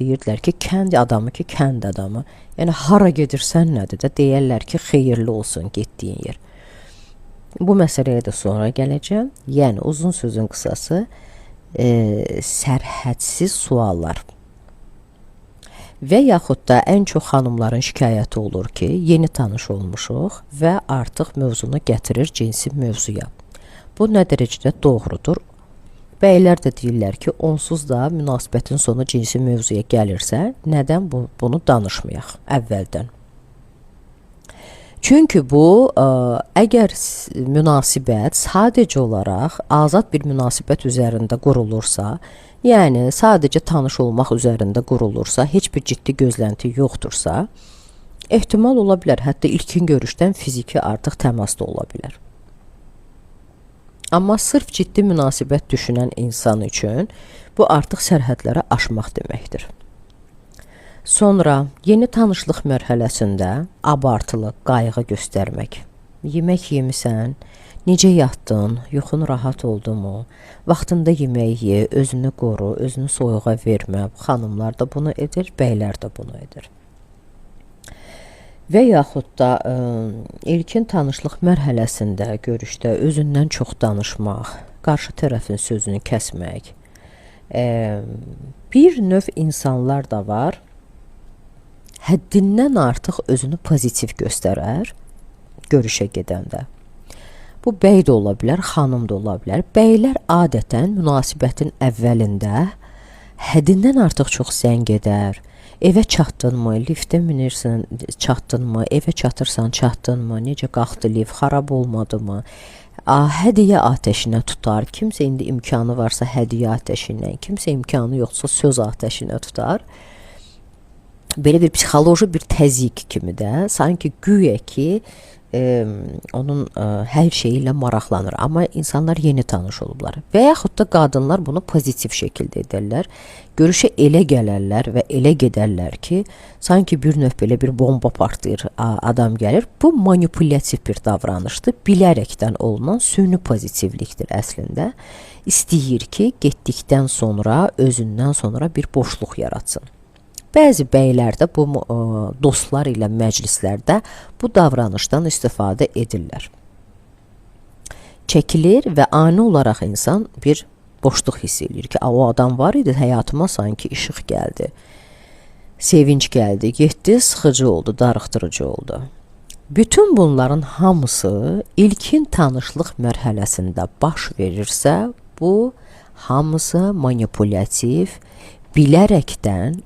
Deyirdilər ki, kənd adamı ki, kənd adamı. Yəni hara gedirsən nədir də deyərlər ki, xeyirli olsun getdiyin yer. Bu məsələyə də sonra gələcəm. Yəni uzun sözün qısası, sərhədsiz suallar. Və yaxud da ən çox xanımların şikayəti olur ki, yeni tanış olmuşuq və artıq mövzunu gətirir cinsi mövzuya. Bu nə dərəcədə doğrudur? Bəylər də deyirlər ki, onsuz da münasibətin sonu cinsi mövzuya gəlirsə, nədən bunu danışmayaq əvvəldən? Çünki bu, əgər münasibət sadəcə olaraq azad bir münasibət üzərində qurulursa, yəni sadəcə tanış olmaq üzərində qurulursa, heç bir ciddi gözlənti yoxdursa, ehtimal ola bilər, hətta ilkin görüşdən fiziki artıq təmas da ola bilər. Amma sırf ciddi münasibət düşünən insan üçün bu artıq sərhədləri aşmaq deməkdir. Sonra yeni tanışlıq mərhələsində abartılı qayğı göstərmək. Yemək yemisən, necə yatdın, yuxun rahat oldumu? Vaxtında yemək ye, özünü qoru, özünü soyuğa vermə. Xanımlar da bunu edir, bəylər də bunu edir. Və yaxud da ilkin tanışlıq mərhələsində görüşdə özündən çox danışmaq, qarşı tərəfin sözünü kəsmək. Bir növ insanlar da var, həddindən artıq özünü pozitiv göstərər görüşə gedəndə. Bu bəy də ola bilər, xanım da ola bilər. Bəylər adətən münasibətin əvvəlində həddindən artıq çox zəng edər. Evə çatdınmı, liftə minirsən, çatdınmı, evə çatırsan, çatdınmı, necə qalxdı lift, xarab olmadımı? Hədiyyə atəşinə tutar. Kimsə indi imkanı varsa hədiyyə atəşinə, kimsə imkanı yoxsa söz atəşinə tutar. Belə bir psixoloji bir təzyiq kimi də, sanki güya ki, onun hər şeyi ilə maraqlanır. Amma insanlar yeni tanış olublar. Və yaxud da qadınlar bunu pozitiv şəkildə edərlər. Görüşə elə gələrlər və elə gedərlər ki, sanki bir növ belə bir bomba partlayır, adam gəlir. Bu manipulyatив bir davranışdır. Bilərəkdən olunan süni pozitivlikdir əslində. İstəyir ki, getdikdən sonra özündən sonra bir boşluq yaratsın. Bəzi bəylər də bu dostlar ilə məclislərdə bu davranışdan istifadə edirlər. Çəkilir və ani olaraq insan bir boşluq hiss eləyir ki, o adam var idi, həyatıma sanki işıq gəldi, sevinç gəldi, getdi, sıxıcı oldu, darıxdırıcı oldu. Bütün bunların hamısı ilkin tanışlıq mərhələsində baş verirsə, bu hamısı manipulyatив, bilərəkdən